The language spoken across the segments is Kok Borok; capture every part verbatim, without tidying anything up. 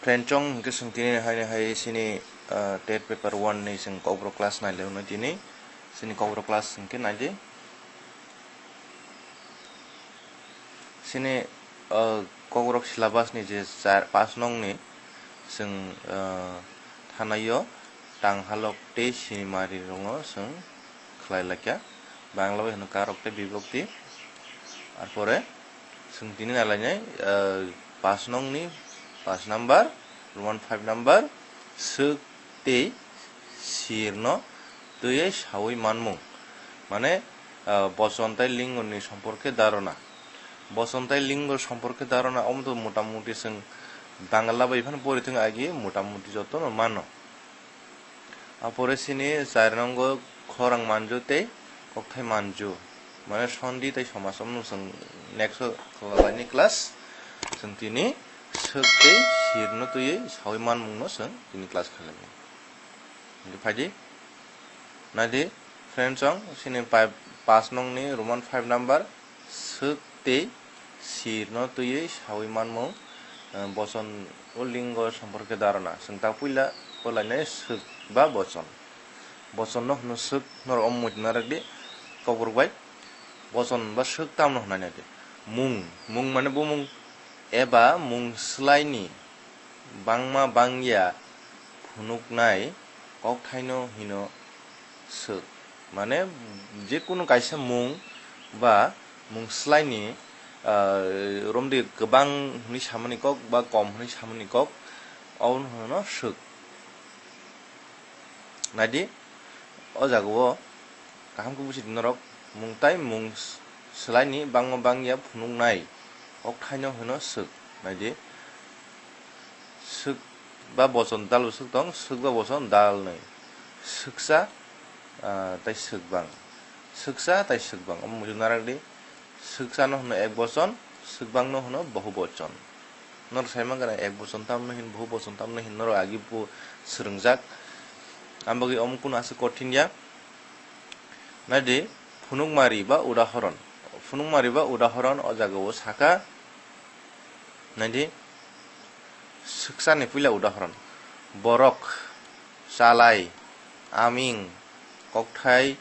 Friend chong hwnkhe chwng tini haino hai chini, ah, tet paper one ni chwng kokborok class nai lai hwnwi tini chini kokborok class hwnkhe nai di. Chini, ah, kokborok syllabus ni je char, pas nong ni chwng, ah, thanai o tang halok tei sinimari rokno chwng khlai laikha. Bangla bai hwno karok tei bibokti. Arpore chwng tini nalainai, ah, pas nong ni pas number, Roman five number, swk tei sirno twiwi sawi manmung. Mane, ah, bochon tei lingoni somporke dharana. Bochon tei lingo somporke dharana omo to motamuti chwng Bangla bai phano pori thwng agi motamuti jotono mano. Apore chini char nongo khorang manju tei kokthai manju, mane sondi tei somas. Omo chwng next o khlaini class chwng tini swk tei sirno twiwi sawi manmungno chwng tini class khlaini. Hwnkhe phaidi, naidi friend chong chini pai-, pas nongni Roman five number, swk tei sirno twiwi sawi manmung, eh, bochon o lingo somporke dharana. Chwng ta puila kolainai swk ba bochon. Bochonno hwno swk, norok omo muitu narwk di, kokborok bai. Bochon ba swk tamno hwnna nai di. Mung, mung mane bumung eba mung swlaini bangma bangya phunuknai kokthaino hino swk. Mane, jekunu kaisa mung ba mung swlaini, ah, romdi kwbang hwnwi samani kok ba kom hwnwi samani kok, obono hwno swk. Naidi, o jagao kaham khe buji di norok, mung tai mung s-, swlaini bangma bangya phunuknai kokthaino hwno swk. Naidi, swk ba bochon dalbo swk tong, swk ba bochon dalnwi. Swksa, ah, tei swkbang. Swksa tei swkbang. Omo muitu narak di. Swksano hwno ek bochon, swkbangno hwno bohu bochon. Norok sai mankha na ek bochon tamno hin, bohu bochon tamno hin, norok agi bo swrwngjak. Ambagwi omo kunu aswk kothin ya. Naidi, phunukmari ba udahoron. Phunukmari ba udahoron o jagao sakha. Naidi, swksani puila udahoron. Borok, chalai, aming, kokthai,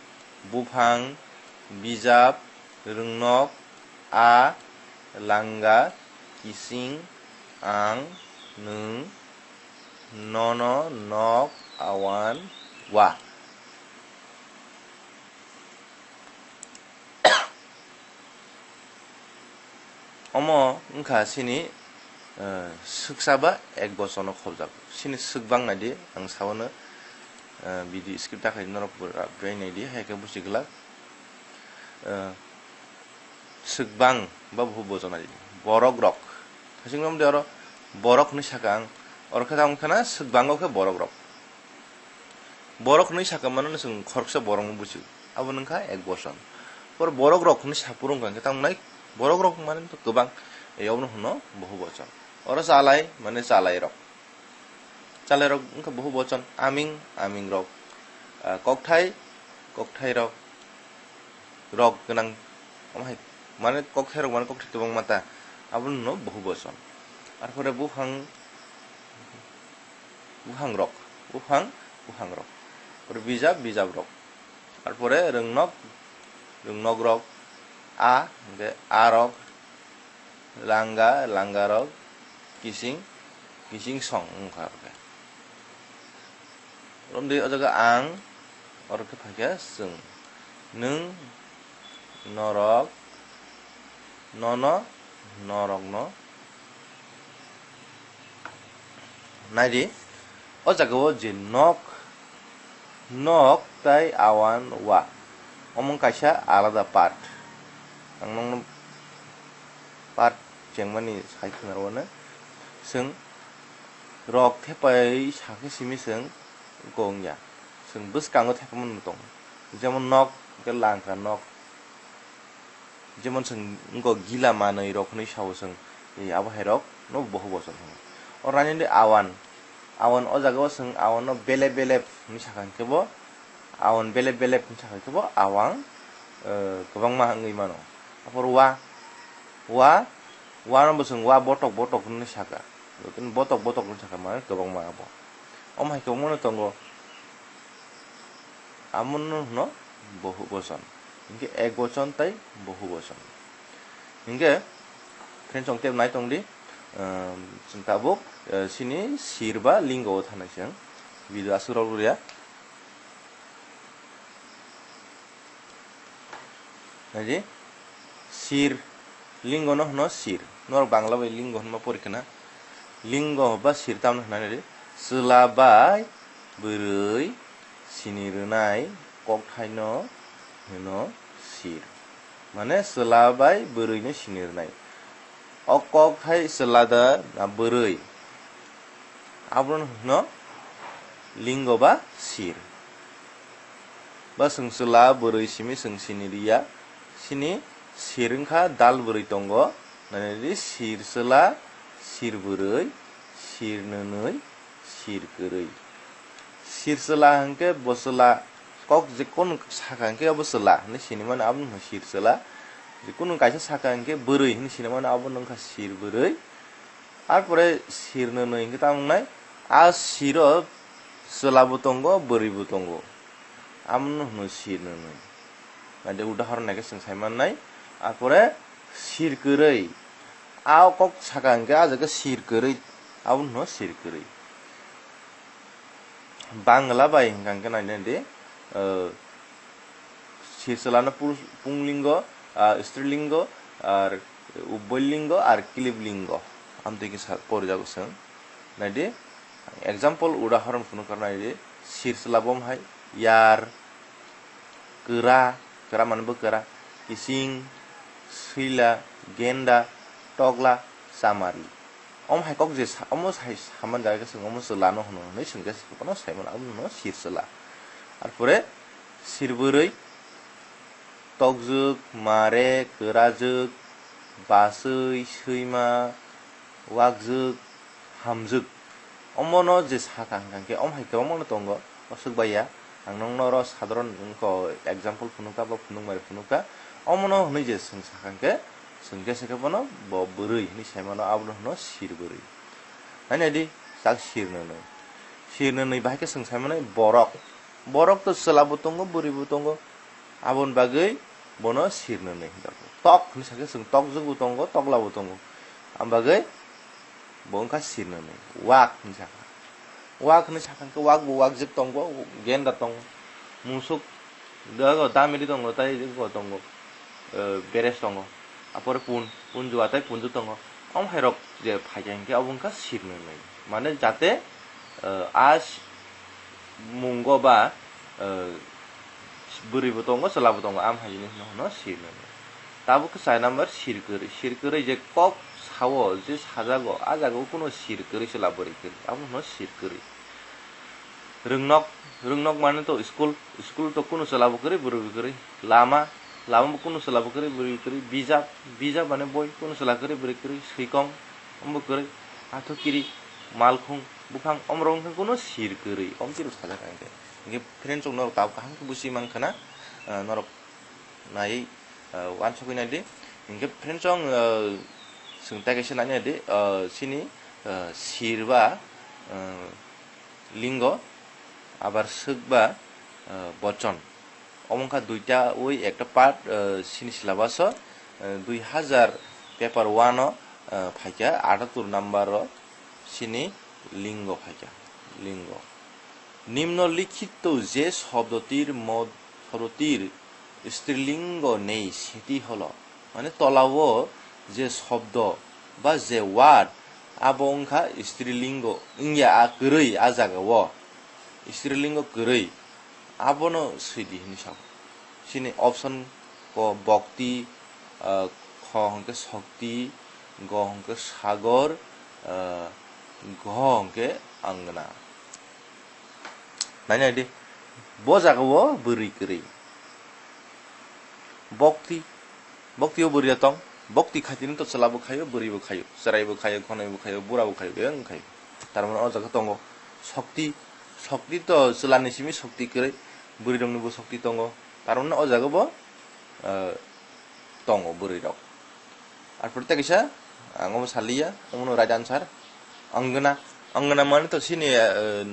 buphang, bijap, rwngnok, a, langa, kising, ang, nwng, nono, nok, awan, wa. Omo wngkha chini, eh, swksa ba ek bochonno khobjak. Chini swkbang naidi, ang saono, eh, video skip ta khai norok pura bai naidi, hai khe buji glak. Eh, swkbang ba bohu bochon naidi. Borok rok. Thasing nomde oro borok hwnwi saka ang. Oro khe tamo khana swkbango khe borok rok. Borok hwnwi saka mano chwng khoroksa borokno buchio, abo wngkha ek bochon. Por borok rok hwnwi sa phuru wngkha, hwnkhe tamo nai borok rok mane to kwbang, e, obono hwno bohu bochon. Oro chalai mane chalai rok, chalai rok wngkha bohu bochon. Aming, aming rok, ah, kokthai, kokthai rok, rok gwnang, omo hai, mane kokthai rok mane kokthai kwbangma ta, abono hwno bohu bochon. Arpore buphang, buphang rok, buphang, buphang rok. Arpore bijap, bijap rok. Arpore rwngnok, rwngnok rok. A, hwnkhe a rok. Langa, langa rok. Kising, kising song wngkha arpore. Romdi o jaga ang, oro khe phaikha chwng. Nwng, norok, nono, norokno. Naidi, o jagao je nok, nok tai awan wa. Omo kaisa alada part. Ang nokno part chengmani sai khwnaro uanw. Chwng rok thepai sakhe simi chwng wngkha wngya. Chwng bwskango thepamani tongo. Jemon nok, hwnkhe langkha nok. Jemon chwng wngkha gila manwi rok hwnwi sao chwng, e, abo hai rok no bohu bochon hwno. Oro nainani awan. Awan o jagao chwng awan no belep belep hwnwi sakha hwnkhe bo awan belep belep hwnwi sakha hwnkhe bo awang, eh, kwbangma wngwi mano. Apor wa, wa, wa no bo chwng wa botok botok hwnwi sakha. Jotono botok botok wng sakha, mane kwbangma abo. Omo hai kwbangma no tongo. Amo no hwno bohu bochon. Hinkhe ek bochon tai bohu bochon. Hinkhe friends, chwng tei nai tong di, um, chwng tabuk, uh, sini sir ba lingo o thanai chwng video aswk rw rwya. Naidi, sir, lingo no hwno sir. Norok Bangla bai lingo hwnma pori khna. Lingo ba sir tamno hwnna naidi, chwla bai bwrwi sini rwnai kokthai no hwno sir. Mane chwla bai bwrwi no sini rwnai. O kokthai chwla da na bwrwi, abono hwno lingo ba sir. Ba chwng chwla bwrwi simi chwng sini riya, sini sir wngkha dal bwrwi tongo, nani di sir chwla, sir bwrwi, sir nwnwi, sir kwrwi. Sir chwla hwnkhe bo chwla kok je kunu saka hwnkhe abo chwla hinwi sinimano abono hwno sir chwla. Je kunu kaisa saka hwnkhe bwrwi hinwi sinimano abono wngkha sir bwrwi. Arpore sir nwnwi hwnkhe tamo wngnai, a siro chwla bo tongo, bwrwi bo tongo. Abono hwno sir nwnwi. Naidi udahoron naikhe chwng sai mannai. Arpore sir kwrwi. A kok saka hwnkhe a jaga sir kwrwi. Abono hwno sir kwrwi. Bangla bai hwnkha hwnkhe nainai di, eh, sir chwlano pul-, punglingo, ah, strilingo, ar ubboilingo, ar kiliblingo. Amtwi khe sa-, porijago chwng. Naidi, example, udahoron phunukha naidi, sir chwla bo hai, yar, kwra, kwra mane bwkwra, kising, swila, genda, tokla, chamari. Omo hai kok je sa-, omo hai saman jaga khe chwng omo chwla no hwno hwnwi swngkhe se phano sai mano, abono hwno sir chwla. Arpore sir bwrwi, tokjwk, mare, kwrajwk, baswi, swima, wakjwk, hamjwk. Omono je saka hwnkha hwnkhe omo hai kwbangma no tongo, aswk bai ya. Ang nokno oro sadharon wngkha, example phunukha ba phunukmari phunukha. Omono hwnwi je chwng saka hwnkhe, chwng khe se khe bono bo bwrwi hwnwi sai mano, abono hwno sir bwrwi. Nai nai di, tak sir nwnwi. Sir nwnwi bahai khe chwng sai mano borok. Borok to chwla bo tongo, bwrwi bo tongo. Aboni bagwi bono sir nwnwi hwnjago. Tok hwnwi sakhe chwng tokjwk bo tongo, tokla bo tongo. Aboni bagwi bo wngkha sir nwnwi. Wak hwnwi sakha. Wak hwnwi sakha hwnkhe wak bo wakjwk tongo, genda tongo, musuk, da-, damiri tongo, tei eko tongo, eh, beres tongo. Apore pun, punju atai punju tongo. Omo hai rok je phaikha hwnkhe abo wngkha sir nwnwi. Mane jate, eh, a s-, mungo ba, eh, bwrwi bo tongo, chwla bo tongo, am hai jinich no hwno sir nwnwi. Tabuk khe char number sir kwrwi. Sir kwrwi je kok sao, je sajago, a jagao kunu sir kwrwi, chwla bwrwi kwrwi, abo hwno sir kwrwi. Rwngnok, rwngnok mane to school, school to kunu chwla bo kwrwi, bwrwi bo kwrwi. Lama, lama bo kunu chwla bo kwrwi, bwrwi bo kwrwi. Bijap, bijap mane boi, kunu chwla kwrwi, bwrwi kwrwi. Swikong, omo bo kwrwi. Athukiri, malkhung, buphang, omo rok wngkha kunu sir kwrwi. Omo twi rok sajak ang khe. Hingkhe friends rok norok tabuk kaham khe busi mankha na, ah, norok nai, ah, uansukwi nai di. Hingkhe friends rok, ah, chwng tai kaisa nai nai di, ah, chini, ah, sir ba, ah, lingo, abar swk ba, ah, bochon. Omo wngkha duita oi ekta part, ah, chini syllabus o, ah, dui hazar paper one o, ah, phaikha atattur number o chini lingo phaikha, lingo. নিম্নলিখিত যে শব্দটির মধ্য, শব্দটির স্ত্রীলিঙ্গ নেই সেটি হলো, mane tolao je shobdo ba je word abo wngkha strilingo wngya, a kwrwi, a jagao strilingo kwrwi, abono swidi hinwi sao. Chini option ko bokti, ah, kho hwnkhe shokti, go hwnkhe sagor, ah, gho hwnkhe angna. Nai nai di, bo jagao bwrwi kwrwi. Bokti, bokti o bwrwi tong, bokti khaitini to chwla bo khaio, bwrwi bo khaio, chwrai bo khaio, khonoi bo khaio, bura bo khaio, bebak khaio. Tar mane o jaga tongo sokti, sokti to chwla ni simi sokti kwrwi, bwrwi rok ni bo sokti tongo. Tar mane o jaga bo, eh, tongo bwrwi rok. Arpore tei kaisa, ang omo saliya, omo no right answer. Ongna, ongna mane to sini, eh,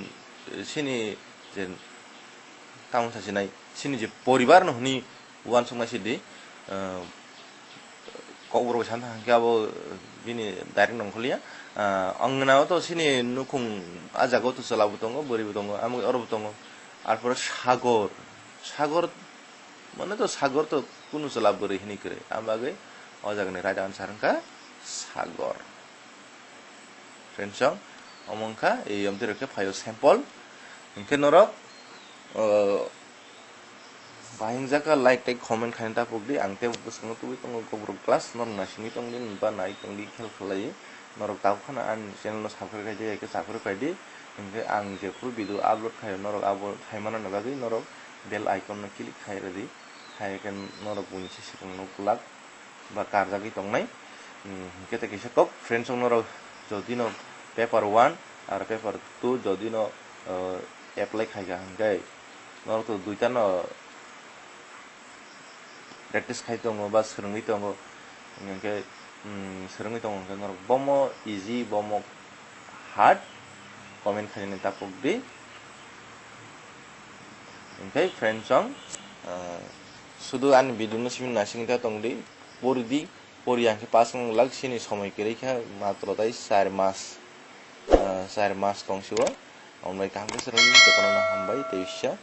sini je tamo sasinai, sini je poribar no hwnwi uansuknai sidi, eh, kokborok bai sana thangkhe abo bini direct nongkhorliya. Ah, ongna o to sini nukhung, ah jaga o to chwla bo tongo, bwrwi bo tongo, amo oro bo tongo. Arpore sagor, sagor mane to sagor to kunu chwla bwrwi hwnwi kwrwi, amo bagwi o jagani right answer wngkha sagor. Friends song, omo wngkha, ei omtwi rok khe phaio sample. Hinkhe norok, uh, bahingjak kha like tei comment khaina ta pokdi, ang tei bwskango tubui tongo Kokborok class, norok naisingwi tongdi ba nai tongdi khel khlaiwi. Norok tabuk phano ani channel no subscribe khaidi, hai khe subscribe khaidi. Hinkhe ang jephuru video upload khaio norok abo phaimana bagwi norok bell icon no click khai rwdi, hai khe norok buini se swkang no kwlak ba karjagwi tongnai. Hmm, hinkhe tei kaisa kok friends rok norok jodi no paper one aro paper two jodi no, uh, apply khaikha hinkhe norok to duita no practice khai tongo ba swrwngwi tongo, hinkhe, hmm, swrwngwi tongo hinkhe norok bomo easy, bomo hard, comment khainani ta pokdi. Hinkhe friends song, ah, sudu ani video no simi naisingwi ta tongdi, poridi, pori ang khe pass wng lak sini somoi kwrwi kha matro tai char mas, ah, char mas tong sio, omlai kaham khe swrwngdi, jotono hambai tei uaisa.